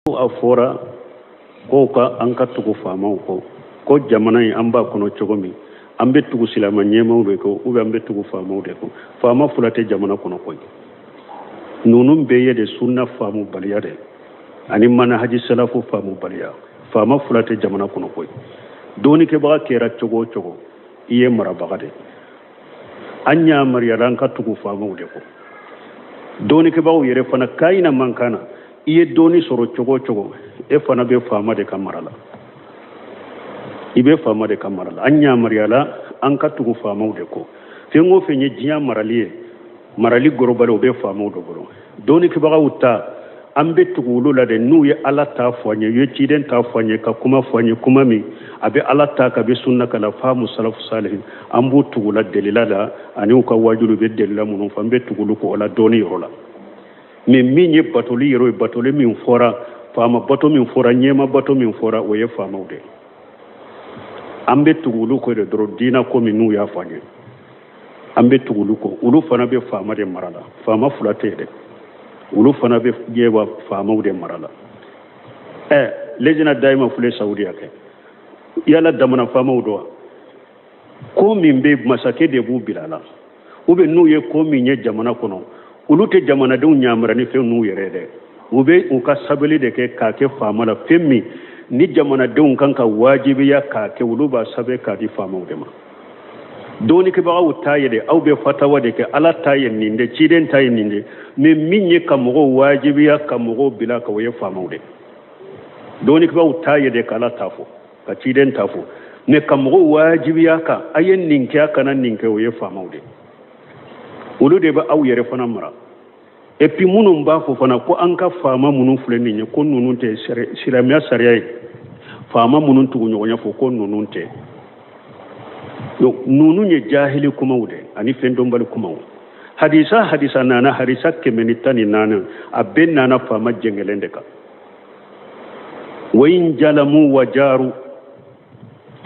A fɔra ko ka an ka tugu faamaw kɔ, ko jamana in an b'a kɔnɔ cogo min, an bɛ tugu silamɛ ɲɛmaaw de kɔ ou bien an bɛ tugu faamaw de kɔ. Faama fila tɛ jamana kɔnɔ koyi. Ninnu bɛɛ ye de sunna faamubaliya de ani manahaji salafu faamubaliya. Faama fila tɛ jamana kɔnɔ koyi. Dɔnnikɛbaga kɛra cogo o cogo, i ye marabaga de. An yamaruyala an ka tugu faamaw de kɔ. Dɔnnikɛbagaw yɛrɛ fana kayina man kan na, i ye dɔnni sɔrɔ cogo o cogo, e fana bɛ faama de ka mara la, i bɛ faama de ka mara la. An yamaruyala an ka tugu faamaw de kɔ. Fɛn o fɛn ye diɲɛ marali ye, marali gorobali, o bɛ faamaw de bolo. Dɔnnikɛbagaw ta, an bɛ tugu olu la de. N'u ye Ala ta fɔ an ye, u ye ciden ta fɔ an ye, ka kuma fɔ an ye, kuma min a bɛ Ala ta ka bɛ sunna ka la faamu salafu salihin, an b'u tugu la delila la, ani u ka waajulu bɛ delila minnu fɔ, an bɛ tugu olu kɔ o la dɔnni yɔrɔ la. Mais min ye batoli yɔrɔ ye, batoli min fɔra, faama bato min fɔra, ɲɛma bato min fɔra, o ye faamaw de ye. An bɛ tugu olu kɔ de dɔrɔn, diina ko min n'u y'a fɔ an ye, an bɛ tugu olu kɔ. Olu fana bɛ faama de mara la, faama fila tɛ yen dɛ, olu fana bɛ ɲɛwa faamaw de mara la. Lejina dayima filɛ Saudiya kɛ, yala damana faamaw don wa? Ko min bɛ masakɛ de b'u bila la, ou bien n'u ye ko min ye jamana kɔnɔ, olu tɛ jamanadenw yamaruya ni fɛn n'u yɛrɛ dɛ, u bɛ u ka sabali de kɛ k'a kɛ faama la. Fɛn min ni jamanadenw kan ka wajibiya k'a kɛ, olu b'a sɛbɛn k'a di faamaw de ma. Dɔnnikɛbagaw ta ye de, aw bɛ fatawa de kɛ, Ala ta ye nin de, ciden ta ye nin de, mais min ye ka mɔgɔw wajibiya ka mɔgɔw bila ka, o ye faamaw de. Dɔnnikɛbagaw ta ye de ka Ala ta fɔ, ka ciden ta fɔ, mais ka mɔgɔw wajibiya kan a ye nin kɛ, a kana nin kɛ, o ye faamaw de. Olu de bɛ aw yɛrɛ fana mara. Et puis minnu b'a fɔ fana ko an ka faama minnu filɛ nin ye, ko ninnu tɛ silamɛya sariya ye, faama minnu tuguɲɔgɔnya fɔ ko ninnu tɛ, donc ninnu ye jahili kumaw de ani fɛn dɔnbali kumaw. Hadisa nana, hadisa 114, a bɛɛ nana faama jɛngɛlen de kan. Wa in jalamu wa jaru,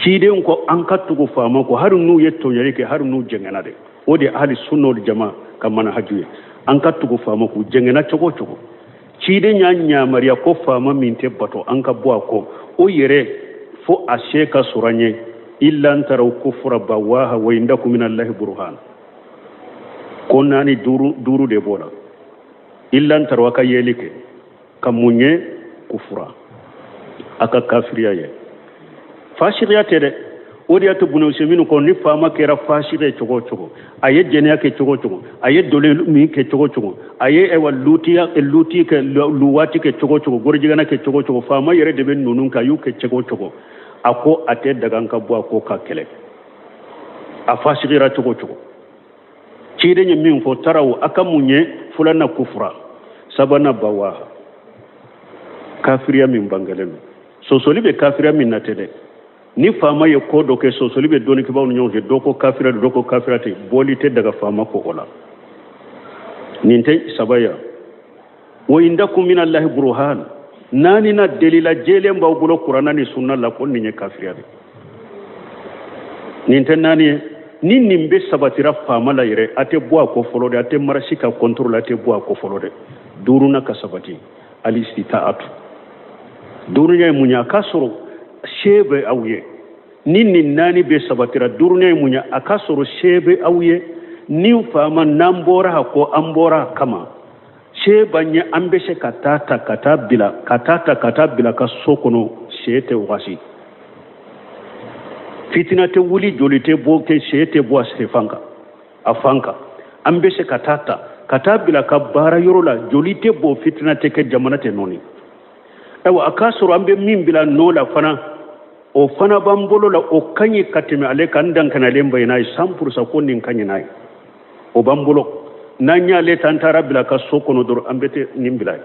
ciden ko an ka tugu faama ko hali n'u ye tɔɲɔli kɛ, hali n'u jɛngɛnna de. O de ye ahli sunna wal jama ka manahaju ye, an ka tugu faama k'u jɛngɛnna cogo o cogo. Ciden y'a yamaruya ko faama min tɛ bato, an ka bɔ a kɔ, o yɛrɛ fo a se ka sɔrɔ an ye. Illa an taraw kufra bawaha wa indakum min allahi burhan, ko naani duuru de b'o la. Illa an taraw, a ka yeli kɛ ka mun ye? Kufura, a ka kafiriya ye, fasiya tɛ dɛ. O de y'a to Bunu Useyimini ko ni faama kɛra fasiri ye cogo o cogo, a ye jɛnɛya kɛ cogo o cogo, a ye dɔlɔ min kɛ cogo o cogo, a ye ayiwa lutiya luti kɛ, luwati kɛ cogo o cogo, gorojigana kɛ cogo o cogo, faama yɛrɛ de bɛ ninnu kɛ, a y'u kɛ cogo o cogo, a ko a tɛ daga an ka bɔ a ko ka kɛlɛ, a fasigira cogo o cogo. Ciden ye min fɔ, taraw, a ka mun ye? Filanan kufura, sabanan bawaha, kafiriya min bangelen don. Sɔsɔli bɛ kafiriya min na tɛ dɛ. Ni faama ye ko dɔ kɛ, sɔsɔli bɛ dɔnnikɛbaaw ni ɲɔgɔn cɛ, dɔ ko kafiriya don, dɔ ko kafiriya tɛ, bɔli tɛ daga faama ko o la. Nin tɛ saba ya. Wa indakum min allahi burhan, naani na delila jɛlen b'aw bolo kuranna ni sunna la ko nin ye kafiriya de. Nin tɛ naani ye. Ni nin bɛ sabatira faama la yɛrɛ, a tɛ bɔ a kɔ fɔlɔ dɛ, a tɛ marasi ka contrôle, a tɛ bɔ a kɔ fɔlɔ dɛ. Duurunan ka sabati, alistitaatu. Duurunan ye mun ye? A k'a sɔrɔ se bɛ aw ye. Ni nin naani bɛ sabatira, duurunan ye mun ye? A k'a sɔrɔ se bɛ aw ye. Ni faama n'an bɔra a kɔ, an bɔra a kama, se b'an ye, an bɛ se ka taa ta ka taa bila, ka taa ta ka taa bila ka so kɔnɔ, se tɛ wagasi, fitina tɛ wuli, joli tɛ bɔ, kɛ se tɛ bɔ a se fan kan, a fan kan. An bɛ se ka taa ta ka taa bila ka baara yɔrɔ la, joli tɛ bɔ, fitina tɛ kɛ, jamana tɛ nɔɔni. Ayiwa, a k'a sɔrɔ an bɛ min bila nɔ la fana, o fana b'an bolo la, o ka ɲi ka tɛmɛ ale kan, dankanalen ba n'a ye 100% ko nin ka ɲi n'a ye, o b'an bolo. N'an y'ale ta, an taara bila ka so kɔnɔ dɔrɔn, an bɛ tɛ nin bila ye.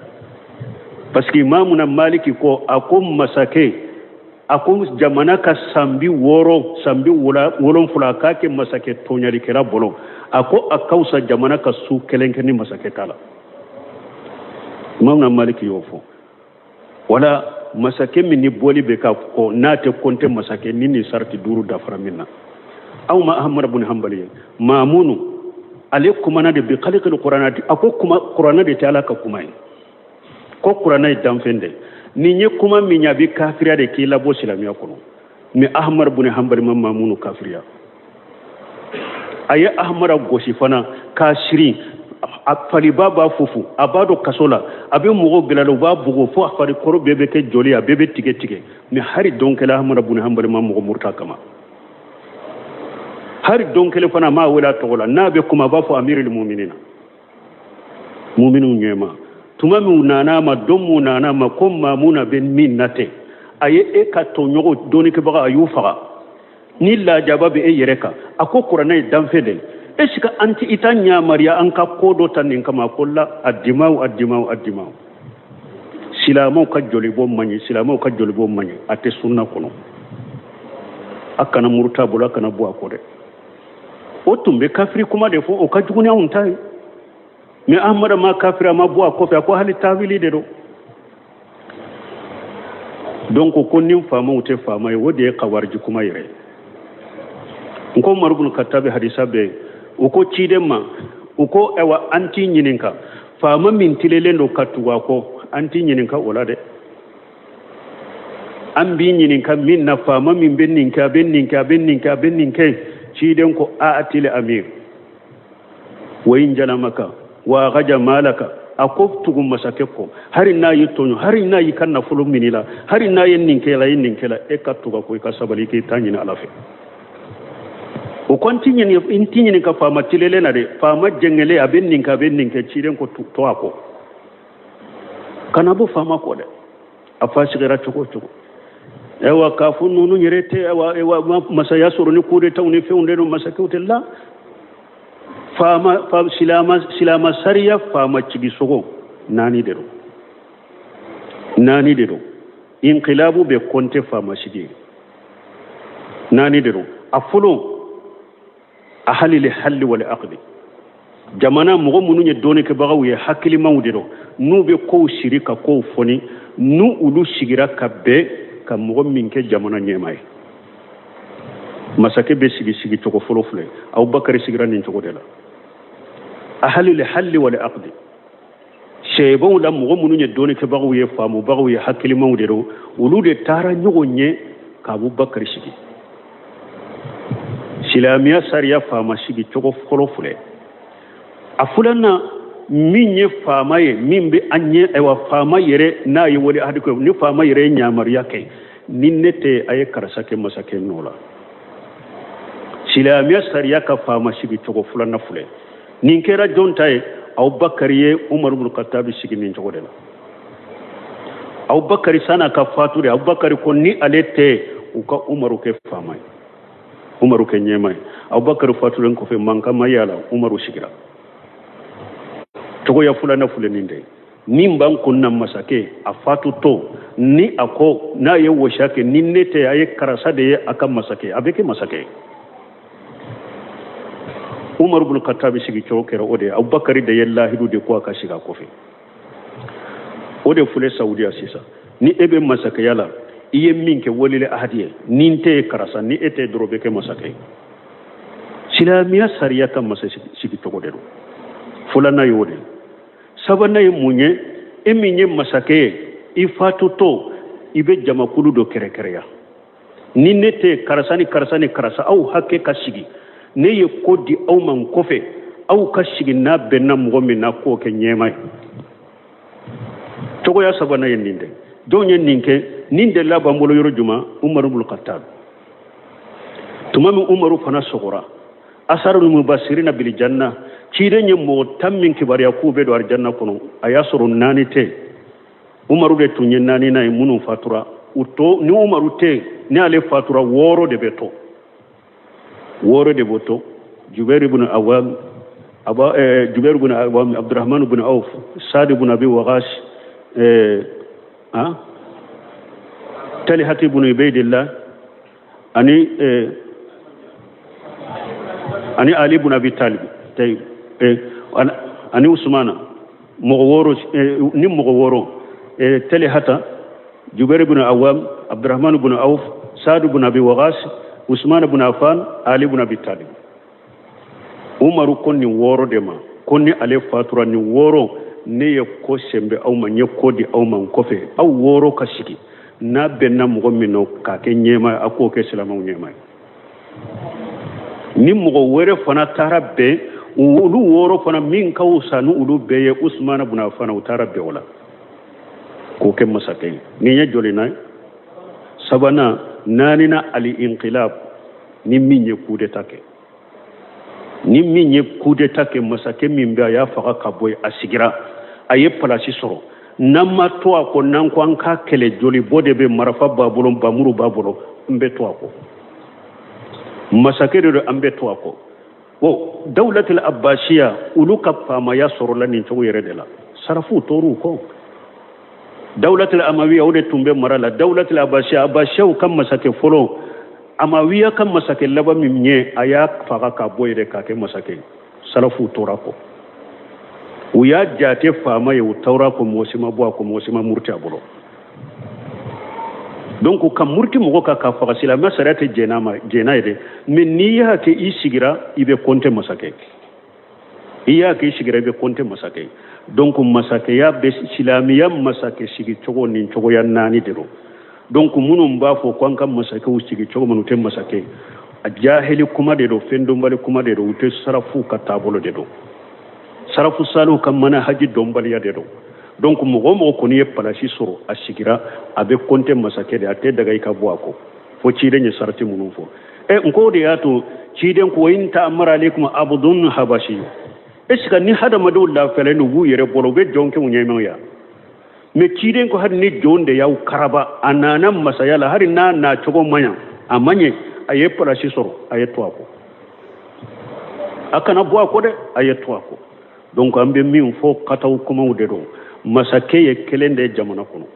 Parce que Imamuna Maliki ko, a ko masakɛ, a ko jamana ka san 60, san 70 a k'a kɛ masakɛ tɔɲalikɛla bolo, a ko a ka fisa jamana ka su kelen kɛ ni masakɛ t'a la. Imamuna Maliki y'o fɔ. Wala masakɛ min ni bɔli bɛ ka kɔ, n'a tɛ kɔnte masakɛ ni nin sarati duuru dafara min na. Aw ma Ahmad bin Hanbali ye, Maamunu ale kumana de bi kalikili kuranna, a ko kuma kuranna de tɛ Ala ka kuma ye, ko kuranna ye danfɛn de. Nin ye kuma min ye, a bɛ kafiriya de k'i labɔ silamɛya kɔnɔ. Mais Ahmad bun Hanbali ma Mamunu kafiriya. A ye Ahmada gosi fana k'a siri, a faliba b'a fufu, a b'a don kaso la, a bɛ mɔgɔw bila la, u b'a bugo fo a farikolo bɛɛ bɛ kɛ joli, a bɛɛ bɛ tigɛ tigɛ. Mais hari don kelen Ahmada bun Hanbali ma mɔgɔ muruta kama. Hari don kelen fana a m'a wele a tɔgɔ la. N'a bɛ kuma, a b'a fɔ amiril muminina, muminiw ɲɛma. Tuma min nana a ma, don min nana a ma ko Mamuna bɛ min na ten, a ye e ka tɔɲɔgɔn dɔnnikɛbaga, a y'u faga. Ni lajaba bɛ e yɛrɛ kan, a ko kuranɛ ye danfɛn de ye. Est ce que an tɛ i ta yamaruya an ka ko dɔ ta nin kama? Ko la, adimaw, adimaw, adimaw. Silamɛw ka jolibɔ man ɲi, silamɛw ka jolibɔ man ɲi, a tɛ sunna kɔnɔ. A kana muruta bolo, a kana bɔ a kɔ dɛ. O tun bɛ kafiri kuma de fɔ, o ka jugu ni anw ta ye. Mais Ahmada ma kafiri, a ma bɔ a kɔfɛ, a ko hali tawili de don. Donc ko ni faamaw tɛ faama ye, o de ye kawariji kuma yɛrɛ ye. N ko Umaru bin Katabi hadisa bɛ yen, u ko ciden ma, u ko ayiwa, an t'i ɲininka faama min tilelen don ka tugu a kɔ, an t'i ɲininka o la dɛ. An b'i ɲininka min na, faama min bɛ nin kɛ, a bɛ nin kɛ, a bɛ nin kɛ, a bɛ nin kɛ. Ciden ko aatili amir wa in jalamaka wa gaja malaka, a ko tugu masakɛ kɔ, hari n'a y'i tɔɲɔ, hari n'a y'i ka nafolo minɛ la, hari n'a ye nin kɛ la, ye nin kɛ la, e ka tugu a kɔ, i ka sabali, k'i ta ɲini Ala fɛ. O ko n t'i ɲini, n t'i ɲini ka faama tilelen na dɛ, faama jɛngɛlen, a bɛ nin kɛ, a bɛ nin kɛ. Ciden ko to a kɔ, kana bɔ faama kɔ dɛ, a fa sigira cogo o cogo. Ayiwa, k'a fɔ ninnu yɛrɛ tɛ, ayiwa, masaya sɔrɔ ni coup d'état ni fɛnw de don, masakɛw tɛ la. Faama, fa, silama, silama sariya faama cigisogo naani de don, naani de don. Inqilabu bɛ kɔnte faama sigi ye, naani de don. A fɔlɔ, ahalili halli wal aqdi, jamana mɔgɔ minnu ye dɔnnikɛbagaw ye, hakilimaw de don, n'u bɛ kow siri ka kow fɔni, n'u olu sigira ka bɛn ka mɔgɔ min kɛ jamana ɲɛmaa ye. Masakɛ bɛ sigi sigi cogo fɔlɔ filɛ, Abubakari sigira nin cogo de la. Ahalili halli wal aqdi, sɛbɛnw la mɔgɔ minnu ye dɔnnikɛbagaw ye, faamubagaw ye, hakilimaw de don, olu de taara ɲɔgɔn ye ka Abubakari sigi. Silamɛya sariya faama sigi cogo fɔlɔ filɛ. A filanan, min ye faama ye, min bɛ an ɲɛ, ayiwa, faama yɛrɛ n'a ye wale hadi ko, ni faama yɛrɛ ye yamaruya kɛ, ni ne tɛ, a ye karisa kɛ masakɛ nɔ la. Silamɛya sariya ka faama sigi cogo filanan filɛ. Nin kɛra jɔn ta ye? Abubakari ye Umaru bin Katabi sigi nin cogo de la. Abubakari san'a ka fatu de, Abubakari ko ni ale tɛ, u ka Umaru kɛ faama ye, Umaru kɛ ɲɛmaa ye. Abubakari fatulen kɔfɛ, mankan ma y'a la, Umaru sigira. Cogoya filanan filɛ nin de ye. Min b'an kun na, masakɛ a fatutɔ, ni a ko n'a ye wɔsiya kɛ, ni ne tɛ, a ye karisa de ye a ka masakɛ, a bɛ kɛ masakɛ ye. Umaru bin Katabi sigi cogo kɛra o de ye. Abubakari de ye lahidu de ko a ka sigi a kɔfɛ. O de filɛ Saudiya sisan. Ni e bɛ masakɛya la, i ye min kɛ walile ahadi ye, ni n tɛ ye karisa, ni e tɛ dɔrɔn bɛ kɛ masakɛ ye. Silamɛya sariya ka masa sigi cogo de don. Filanan y'o de ye. Sabanan ye mun ye? E min ye masakɛ ye, i fatutɔ, i bɛ jamakulu dɔ kɛrɛkɛrɛya. Ni ne tɛ, karisa ni karisa ni karisa, aw hakɛ ka sigi, ne ye ko di aw ma n kɔfɛ, aw ka sigi, n'a bɛnna mɔgɔ min na, k'o kɛ ɲɛmaa ye. Cogoya sabanan ye nin de. Jɔn ye nin kɛ? Nin delila b'an bolo yɔrɔ jumɛn? Umaru bin Khattab. Tuma min Umaru fana sɔgɔra, asarul mubasirina bil janna, ciden ye mɔgɔ 10 min kibaruya k'u bɛ don alijanna kɔnɔ, a y'a sɔrɔ naani tɛ. Umaru de tun ye naaninan ye minnu fatura. U to ni Umaru tɛ, ni ale fatura, 6 de bɛ to, 6 de bɛ to. Jubair ibn Awam, Aba, Jubair ibn Awam, Abdurrahman ibn Auf, Saad ibn Abi Waqas, Talhat ibn Ubaidillah, ani Ali ibn Abi Talib, ani Usmana. Mɔgɔ 6, ni mɔgɔ 6, Talhata, Jubair ibn Awam, Abdurrahman ibn Auf, Saad ibn Abi Waqas, Usman ibn Affan, Ali ibn Abi Talib. Umaru ko nin 6 de ma, ko ni ale fatura, nin 6 Ne ye ko sɛnbɛ aw ma, n ye ko di aw ma n kɔfɛ, aw wɔɔrɔ ka sigi, n'a bɛnna mɔgɔ min nɔ k'a kɛ ɲɛmaa ye, a k'o kɛ silamɛw ɲɛmaa ye. Ni mɔgɔ wɛrɛ fana taara bɛn olu wɔɔrɔ fana min ka wusa ni olu bɛɛ ye, Usumana bun Afana, u taara bɛn o la k'o kɛ masakɛ ye. Nin ye jolina ye? Sabanan. Naaninan, ali inqilab, ni min ye coup d'état kɛ, ni min ye coup d'état kɛ, masakɛ min bɛ, a y'a faga ka bɔ yen, a sigira, a ye palasi sɔrɔ. N'an ma to a kɔ, n'an ko an k'a kɛlɛ, joli bɔ de bɛ, marafa b'a bolo, bamuru b'a bolo, n bɛ to a kɔ. Masakɛ de don, an bɛ to a kɔ. O dawulatil abbasiya, olu ka faamaya sɔrɔla nin cogo yɛrɛ de la. Sarafuw tor'u kɔ. Dawulatil amawiya, o de tun bɛ mara la. Dawulatil abbasiya, abbasiyaw ka masakɛ fɔlɔ, amawiya ka masakɛ laban min ye, a y'a faga ka bɔ yɛrɛ k'a kɛ masakɛ ye. Salafuw tora kɔ, u y'a jate faama ye, u tora kɔ, mɔgɔ si ma bɔ a kɔ, mɔgɔ si ma muruti a bolo. Donc ka muruti mɔgɔ kan k'a faga, silamɛ sariya tɛ jɛn ma jɛn ye dɛ. Mais n'i y'a kɛ i sigira, i bɛ kɔnte masakɛ. I y'a kɛ i sigira, i bɛ kɔnte masakɛ. Donc masakɛya bɛ silamɛya masakɛ sigi cogo nin cogoya naani de don. Donc minnu b'a fɔ ko an ka masakɛw sigi cogo min, u tɛ masakɛ, a jahili kuma de don, fɛn dɔnbali kuma de don, u tɛ sarafuw ka taabolo de don, sarafu saliw ka manahaji dɔnbaliya de don. Donc mɔgɔ o mɔgɔ kɔni ye palasi sɔrɔ, a sigira, a bɛ kɔnte masakɛ de, a tɛ daga i ka bɔ a kɔ fo ciden ye sarati minnu fɔ. Ɛ n ko o de y'a to ciden ko in ta'amara alaikum abdun habasi. Est ce que ni hadamadenw lafiyalen don, u b'u yɛrɛ bolo, u bɛ jɔn kɛ u ɲɛmaw ya? Mais ciden ko hali ni jɔn de y'aw karaba, a nana masaya la, hali n'a na cogo man ɲa, a man ɲɛ, a ye palasi sɔrɔ, a ye to a kɔ, a kana bɔ a kɔ dɛ, a ye to a kɔ. Donc an bɛ min fɔ, kataw kumaw de don. Masakɛ ye kelen de ye jamana kɔnɔ.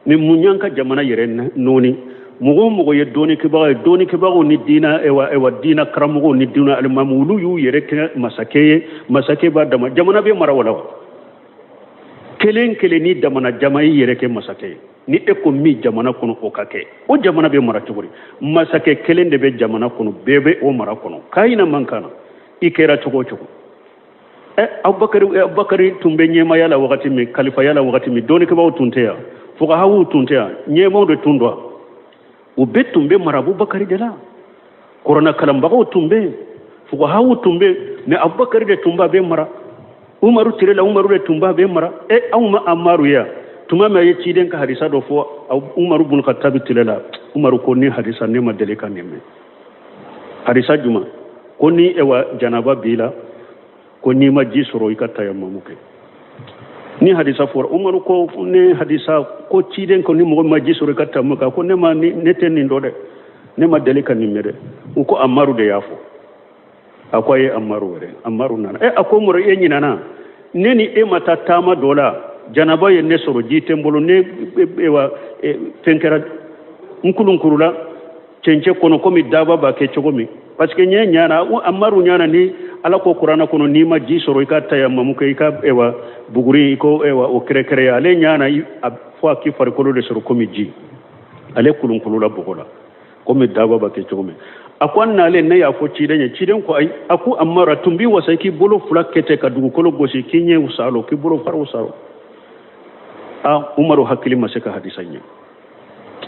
Mais mun y'an ka jamana yɛrɛ nɔɔni? Mɔgɔ o mɔgɔ ye dɔɔnikɛbaga ye, dɔɔnikɛbagaw ni diina, ewa ewa, diina karamɔgɔw ni diina alimamu, olu y'u yɛrɛ kɛ masakɛ ye. Masakɛ b'a dama, jamana bɛ mara wala wa? Kelen kelen ni damana jama i yɛrɛ kɛ masakɛ ye, ni e ko min jamana kɔnɔ, o ka kɛ. O jamana bɛ mara cogo di? Masakɛ kelen de bɛ jamana kɔnɔ, bɛɛ bɛ o mara kɔnɔ, k'a man kan na, i kɛra cogo o cogo. Ɛ Abubakari tun bɛ ɲɛmaaya la wagati min, kalifaya la wagati min, dɔɔnikɛbaaw tun tɛ yan, fuqahaw tun tɛ yan, ɲɛmaw de tun don. U bɛɛ tun bɛ mara Abubakari de la. Kuranɛ kalanbagaw tun bɛ yen, fuqahaw tun bɛ yen, mais Abubakari de tun b'a bɛɛ mara. Umaru tile la, Umaru de tun b'a bɛɛ mara. E anw ma Amaru ye tuma min a ye ciden ka hadisa dɔ fɔ Umaru bun Khattabi tile la, Umaru ko ni hadisa ne ma deli ka nin mɛn. Hadisa juma? Ko ni ewa janaba b'i la, ko n'i ma ji sɔrɔ, i ka tayamamu kɛ. Ni hadisa fɔra, Umaru ko ne hadisa ko ciden ko ni mɔgɔ ma ji sɔrɔ, i ka tayamamu kɛ, ko ne ma, ne tɛ nin dɔn dɛ, ne ma deli ka nin mɛn dɛ. U ko Amaru de y'a fɔ. A ko a ye Amaru wele. Amaru nana. Ɛ a ko Umaru, e ɲinana ne ni e ma taa taama dɔ la, janaba ye ne sɔrɔ, ji tɛ n bolo, ne ewa fɛn kɛra n kulunkurula cɛncɛn kɔnɔ komi daba b'a kɛ cogo min, parce que ɲɛ ɲana Amaru ɲana ni Ala ko kuranɛ kɔnɔ n'i ma ji sɔrɔ, i ka tayamamu kɛ, i ka ewa buguri, i ko ewa o kɛrɛkɛrɛ. Ale ɲana fo a k'i farikolo de sɔrɔ komi ji, ale kulunkurula bɔgɔ la komi daba b'a kɛ cogo min. A ko an nalen, ne y'a fɔ ciden ye, ciden ko ayi. A ko Amaru, a tun b'i wasa i k'i bolo fila kɛ ten ka dugukolo gosi k'i ɲɛ salo, k'i bolo faraw salo. A Umaru hakili ma se ka hadisa ɲɛ.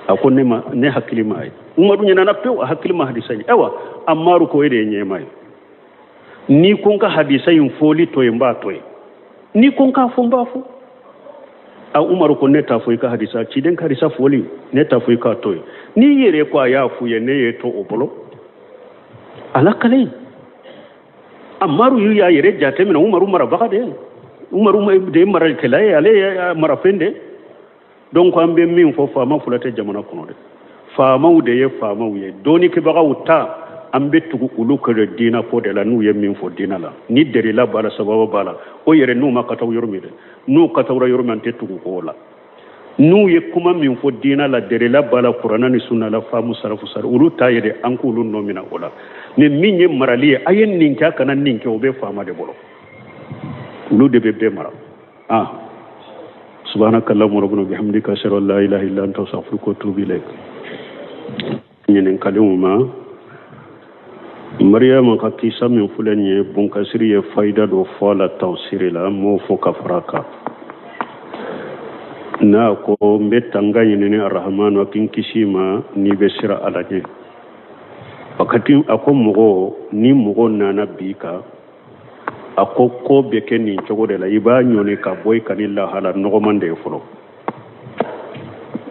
A ko ne ma, ne hakili ma ye. Umaru ɲinana pewu, a hakili ma hadisa ɲɛ. Ayiwa, Amaru ko e de ye ɲɛma ye, n'i ko n ka hadisa in fɔli to yen, n b'a to yen, n'i ko n k'a fɔ, n b'a fɔ. A Umaru ko ne t'a fɔ i ka hadisa, ciden ka hadisa fɔli, ne t'a fɔ i k'a to yen. N'i yɛrɛ ko a y'a f'u ye, ne ye to o bolo ala kale. Amaru y'u y'a yɛrɛ jateminɛ, Umaru marabaga de ye, Umaru de ye maralikɛla ye, ale ye marafɛn de. Donc an bɛ min fɔ, faama fila tɛ jamana kɔnɔ dɛ, faamaw de ye faamaw ye. Dɔɔnikɛbagaw ta, an bɛ tugu olu kɛ diina ko de la, n'u ye min fɔ diina la, ni delila b'a la, sababu b'a la, o yɛrɛ n'u ma kataw yɔrɔ min dɛ, n'u katawra yɔrɔ min, an tɛ tugu o la. N'u ye kuma min fɔ diina la, delila b'a la, kuranna ni sunna la, faamu sarafu sara, olu ta ye dɛ, an k'olu nɔ minɛ o la. Ni min ye marali ye, a ye nin kɛ, a kana nin kɛ, o bɛ faama de bolo, olu de bɛ bɛɛ mara. Ah, subhanaka allahumma rabbana bihamdika, ashhadu an la ilaha illa anta, astaghfiruka wa atubu ilaik. Ɲininkaliw ma, Mariyama ka kisa min filɛ nin ye, Bunkasiri ye fayida dɔ fɔ a la tafsiri la, n m'o fɔ ka fara a kan. N'a ko n bɛ tanga ɲini ni arahamanu a k'i kisi ma n'i bɛ siran ala ɲɛ. Wakati a ko mɔgɔ ni mɔgɔ nana bin i kan, a ko ko bɛ kɛ nin cogo de la, i b'a ɲɔni ka bɔ i kan ni lahala nɔgɔman de ye fɔlɔ.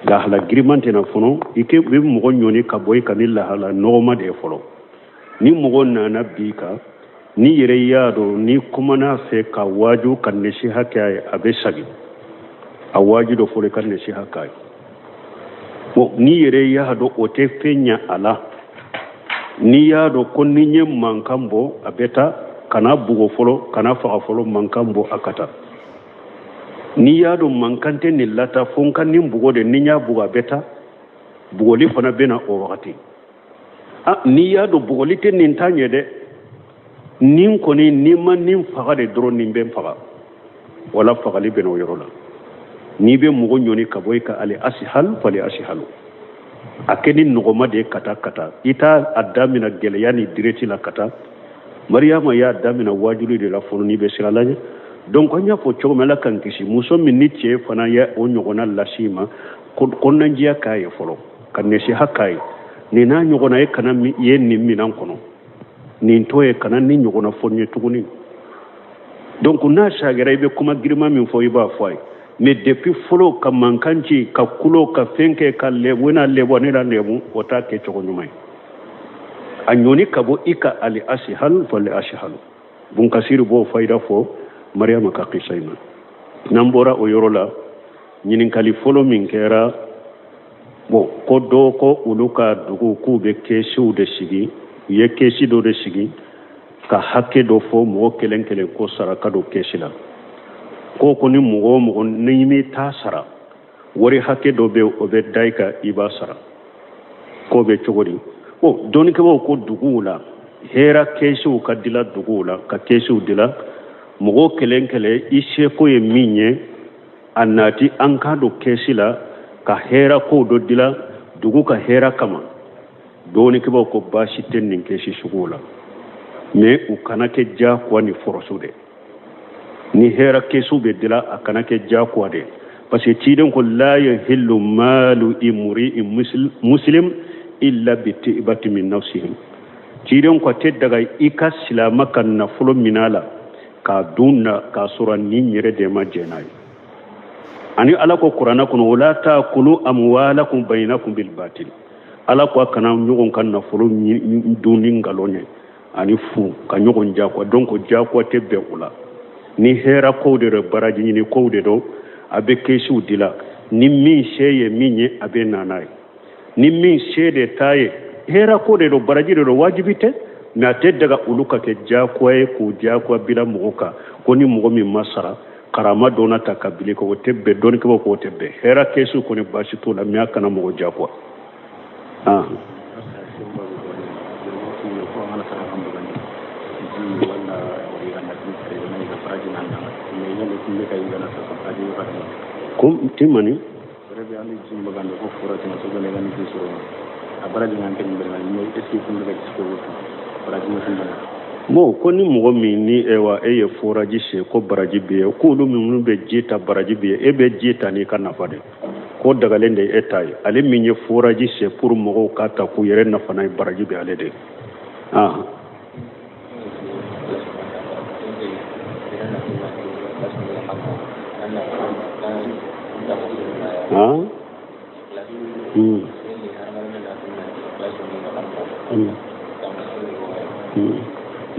Lahala giriman tɛ na fɔlɔ, i kɛ bɛ mɔgɔ ɲɔni ka bɔ i kan ni lahala nɔgɔman de ye fɔlɔ. Ni mɔgɔ nana bin i kan, n'i yɛrɛ y'a dɔn n'i kumana a fɛ ka waaju ka nasiha kɛ a ye, a bɛ sagin. A waaju dɔ fɔlɔ, i ka nasiha k'a ye. Bon, n'i yɛrɛ y'a dɔn o tɛ fɛn ɲɛ a la, n'i y'a dɔn ko ni n ye mankan bɔ a bɛ taa, kana bugɔ fɔlɔ, kana faga fɔlɔ, mankan bɔ a ka taa. N'i y'a dɔn mankan tɛ nin lataa, fo n ka nin bugɔ de, ni n y'a bugɔ a bɛ taa, bugɔli fana bɛ na o wagati. Ah, n'i y'a dɔn bugɔli tɛ nin ta ɲɛ dɛ, nin kɔni n'i ma nin faga de dɔrɔn nin bɛ n faga, wala fagali bɛ n'o yɔrɔ la. N'i bɛ mɔgɔ ɲɔni ka bɔ i kan, ali asihal fali asihalu, a kɛ ni nɔgɔma de ye ka taa ka taa, i t'a a damina gɛlɛya ni direti la ka taa. Mariyama y'a damina waajuli de la fɔlɔ n'i bɛ siran ala ɲɛ. Donc an y'a fɔ cogo min, ala k'an kisi, muso min ni cɛ fana ye o ɲɔgɔnna las'i ma, kɔnɔnajɛya k'a ye fɔlɔ, ka nasiha k'a ye, nin n'a ɲɔgɔnna ye kana ye nin minɛn kɔnɔ, nin to ye kana nin ɲɔgɔnna fɔ n ye tuguni. Donc n'a sagira, i bɛ kuma girinma min fɔ, i b'a fɔ a ye. Mais depuis fɔlɔ ka mankan ci, ka kulo, ka fɛn kɛ, ka lɛbu n'a lɛbu ne la lɛbu, o t'a kɛ cogo ɲuman ye. A ɲɔni ka bɔ i kan ali asihal fali asihalu. Bunkasiri b'o fayida fɔ Mariyama ka kisa in na. N'an bɔra o yɔrɔ la, ɲininkali fɔlɔ min kɛra, bon, ko dɔ ko olu ka dugu k'u bɛ kɛsiw de sigi, u ye kɛsi dɔ de sigi ka hakɛ dɔ fɔ mɔgɔ kelen kelen ko saraka don kɛsi la, ko ni mɔgɔ o mɔgɔ n'i m'i ta sara, wari hakɛ dɔ bɛ o bɛ da i kan, i b'a sara. K'o bɛ cogo di? Bon, dɔnnikɛbaaw ko duguw la hɛra kɛsiw ka dila, duguw la ka kɛsiw dila mɔgɔ kelen kelen, i seko ye min ye, a nati an k'a don kɛsi la ka hɛra kow dɔ dila dugu ka hɛra kama. Dɔnnikɛbaaw ko baasi tɛ nin kɛsi suguw la, mais u kana kɛ diyagoya ni force de. Ni hɛra kɛsiw bɛ dila, a kana kɛ diyagoya de, parce que ciden ko la yahillu malu imri'in muslim illa bi tibati min nafsihim. Ciden ko a tɛ daga i ka silama ka nafolo minɛ a la k'a dun na k'a sɔrɔ ni yɛrɛ de ma jɛn n'a ye. Ani ala ko kuranɛ kɔnɔ wala taakulu amwalakum bayinakum bil batil, ala ko a kana ɲɔgɔn ka nafolo dun ni nkalon ye ani fu ka ɲɔgɔn jagoya. Donc jagoya tɛ bɛn o la. Ni hɛra kow de don, baraji ɲini kow de don, a bɛ kɛsiw dila, ni min se ye min ye a bɛ na n'a ye, ni min se de t'a ye, hɛra ko de don, baraji de don, wajibi tɛ, mais a tɛ daga olu ka kɛ jagoya ye k'o jagoya bila mɔgɔ kan ko ni mɔgɔ min ma sara karama donna ta ka bili ko o tɛ bɛn. Dɔnnikɛbaaw ko o tɛ bɛn. Hɛra kɛsiw kɔni baasi t'o la, mais a kana mɔgɔ jagoya. Ah. Ko timani bon, ko ni mɔgɔ min ni ewa e ye forage sen ko baraji bɛ ye, k'olu minnu bɛ ji ta baraji bɛ ye, e bɛ ji ta n'i ka nafa de, ko dagalen de e ta ye. Ale min ye forage sen pour mɔgɔw ka ta k'u yɛrɛ nafa n'a ye, baraji bɛ ale de. Ah. Ah.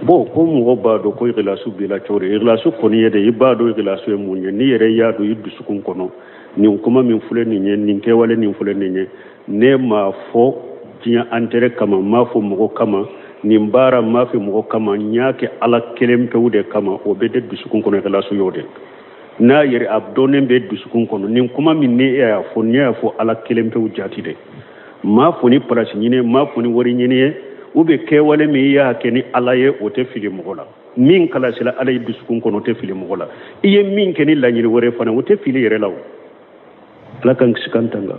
Bon, ko mɔgɔ b'a dɔn ko ikilasu b'i la cogo di? Ikilasu kɔni ye de, i b'a dɔn ikilasu ye mun ye. N'i yɛrɛ y'a dɔn i dusukun kɔnɔ, nin kuma min filɛ nin ye, nin kɛwale nin filɛ nin ye, ne m'a fɔ diɲɛ intérêt kama, n m'a fɔ mɔgɔ kama, nin baara n m'a fɛ mɔgɔ kama, n y'a kɛ ala kelen pewu de kama, o bɛ de dusukun kɔnɔ, ikilasu y'o de. N'a yɛrɛ a dɔnnen bɛ dusukun kɔnɔ, nin kuma min ni e y'a fɔ, ne y'a fɔ ala kelen pewu jati de, n m'a fɔ ni place ɲini, n m'a fɔ ni wari ɲini ye, u bɛ kɛwale min i y'a kɛ ni ala ye, o tɛ fili mɔgɔ la. Min kalasila ala ye dusukun kɔnɔ, o tɛ fili mɔgɔ la. I ye min kɛ ni laɲini wɛrɛ fana, o tɛ fili yɛrɛ la. O ala k'an kisi k'an tanga.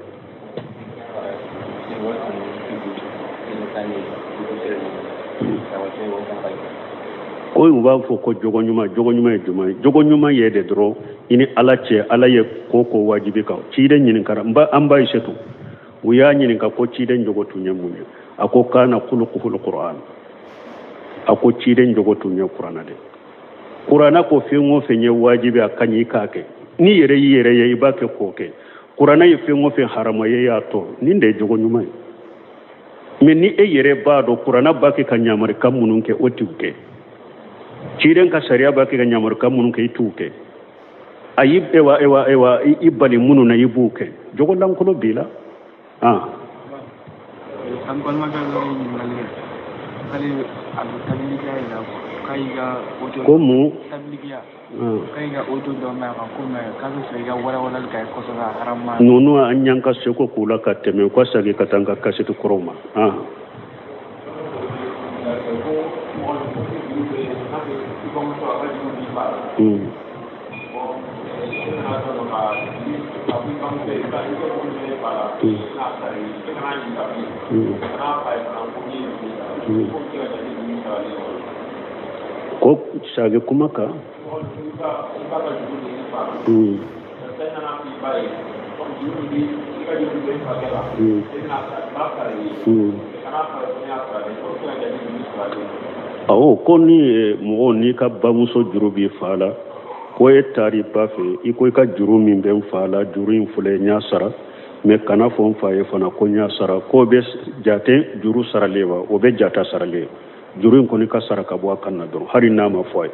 Ko u b'a fɔ ko jogo ɲuman, jogo ɲuman ye jumɛn ye? Jogo ɲuman ye de dɔrɔn i ni Ala cɛ, Ala ye ko ko wajibi kan. Ciden ɲininkara, n ba an ba Ayisetu, u y'a ɲininka ko ciden jogo tun ye mun ye? A ko kana kulukuhul Qur'an. A ko ciden jogo tun ye Kurana de. Kurana ko fɛn o fɛn ye wajibi, a ka ɲi i k'a kɛ. N'i yɛrɛ y'i yɛrɛ ye, i b'a kɛ k'o kɛ. Kurana ye fɛn o fɛn harama ye, i y'a to. Nin de ye jogo ɲuman ye. Mais ni e yɛrɛ b'a dɔn Kurana b'a kɛ ka ɲamarikan minnu kɛ, o t'u kɛ. Ciden ka sariya b'a kɛ ka ɲamarikan minnu kɛ, i t'u kɛ. A y'i ewa ewa ewa i bali minnu na, i b'u kɛ. Jogo lankolon b'i la. Ah. An balimakɛ dɔ ye ɲininkali kɛ k'ale a bɛ tabilikiya de la k'a y'i ka audio Ko mun? Tabilikiya. K'a y'i ka audio dɔ mɛn a kan ko mais k'a bɛ fɛ i ka walawalali k'a ye kosɛbɛ a haramu. Ninnu an y'an ka seko k'u la ka tɛmɛ, u ka segin ka taa an ka kasɛti kɔrɔw ma. Ah. Ko sagi kuma kan. Awɔ, ko ni mɔgɔ n'i ka bamuso juru b'i fa la, ko e taar'i ba fɛ, i ko i ka juru min bɛ n fa la, juru in filɛ, n y'a sara, mais kana fɔ n fa ye fana ko n y'a sara. K'o bɛ jate juru saralen wa? O bɛ jate saralen. Juru in kɔni ka sara ka bɔ a kan na dɔrɔn, hali n'a ma fɔ a ye.